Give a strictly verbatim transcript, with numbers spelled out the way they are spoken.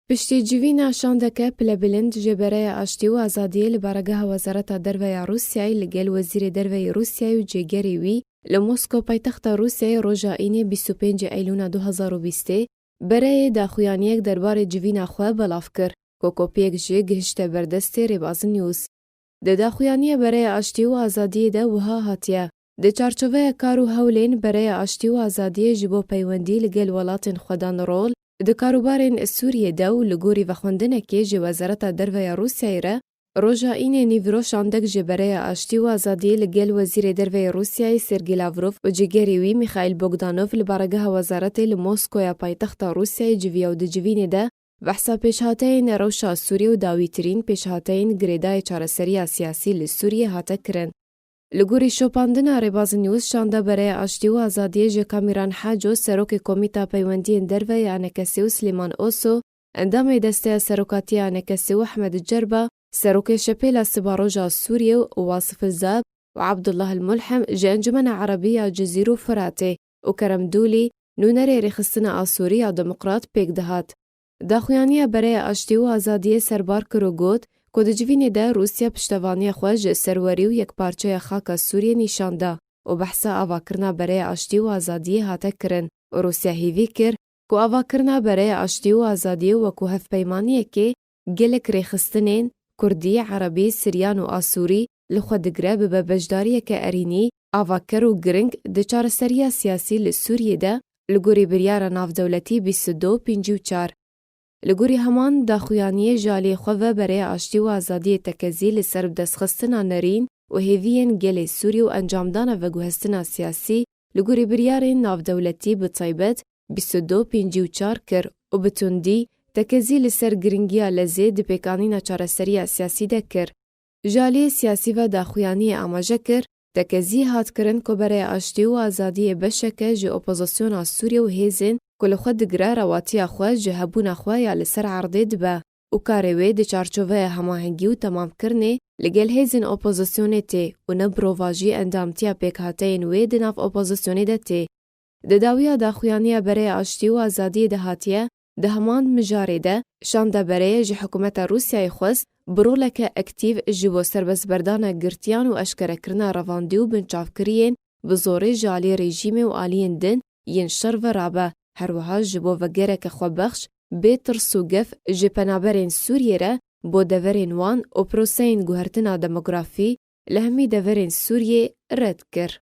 Piştî civîna şandeke pilebilind ji Bereya Aştî û Azadiyê li baregeha Wezareta Derve ya Rûsyayê li gel Wezîrê Derve yê Rûsyayê û cêgerê wî li Moskow, paytexta Rûsyayê, roja Înê bîst û pêncê Eylûna du hezar û bîstê, bereyê daxuyaniyek derbarê civîna xwe belav kir, ku kopiyek jî gihişte ber destê Rêbazin News. Di daxuyaniya Bereya Aştî û Azadiyê de wiha hatiye: Di çarçoveya kar û hewlên Bereya Aştî û Azadiyê ji bo peywendî li gel welatên xwedan rol di karûbarên Sûriyê de û li gorî vexwendinekê ji Wezareta Derve ya Rûsyayê re, roja Înê nîvro şandek ji Bereya Aştî û Azadiyê li gel Wezîrê Derve yê Rûsyayê Sergî Lavrov û cîgerê wî Mîxaîl Bogdanov li baregeha wezaretê li Moskoya paytexta Rûsyayê civiya û di civînê de behsa pêşhateyên rewşa Sûriyê û dawîtirîn pêşhateyên girêdayê çareseriya siyasî li Sûriyê hate kirin. Li gorî şopandina Rêbazin News, şanda Bereya Aştî û Azadiyê ji Kamîran Haco, serokê Komîta Peywendiyên Derve ya ENKSê û Silêman Oso, endamê Desteya Serokatiya ENKSê û Ehmed Cerba, serokê Şepêla Sibaroja Sûriyê û Wasif Zab û Abdullah El Mulhem ji Encumena Erebî ya Cizîr û Firatê û Kerem Dûlî, nûnerê Rêxistina Asûrî ya Demokrat pêk dihat. Daxuyaniya Bereya Aştî û Azadiyê serbar kir û got ku di civînê de Rûsya piştevaniya xwe ji serwerî û yekparçeya xaka Sûriyê nîşan da û behsa avakirina Bereya Aştî û Azadiyê hate kirin û Rûsya hêvî kir ku avakirina Bereya Aştî û Azadiyê wekû hevpeymaniyekê gelek rêxistinên Kurdî, Erebî, Siryan û Asûrî li xwe digire, bibe beşdariyeke erênî, avaker û giring di çareseriya siyasî li Sûriyê de, li gorî biryara navdewletî bîst û du pêncî û çar. Li gorî heman daxuyaniyê ji aliyê xwe ve Bereya Aştî û Azadiyê tekezî li ser bidestxistina nerîn û hêviyên gelê Sûrî û encamdana veguhestina siyasî li gorî biryarên navdewletî, bi taybet bîst û du pêncî û çar kir û bi tundî tekezî li ser giringiya lezê di pêkanîna çareseriya siyasî de kir. Ji aliyê siyasî ve daxuyaniyê amaje kir, tekezî hat kirin ku Bereya Aştî û Azadiyê beşeke ji opozisyona Sûriyê û hêzên ku li xwe digire rewatiya xwe ji hebûna xwe ya li ser erdê dibe û karê wê di çarçoveya hemahengî û temamkirinê li gel hêzên opozisyonê tê û ne bi rovajî endamtiya pêkhateyên wê di nav opozisyonê de tê. Di dawiya daxuyaniya Bereya Aştî û Azadiyê de hatiye, di heman mijarê de şanda bereyê ji hikûmeta Rûsyayê xwest bi roleke aktîf ji bo serbestberdana girtiyan û eşkerekirina revandî û binçavkiriyên bi zorê ji alî rejîmê û aliyên din yên şer ve rabe, her wiha ji bo vegereke xwebexş, bê tirs û gef ji penaberên Sûriyê re bo deverên wan û proseyên guhertina demografî li hemî deverên Sûriyê red kir.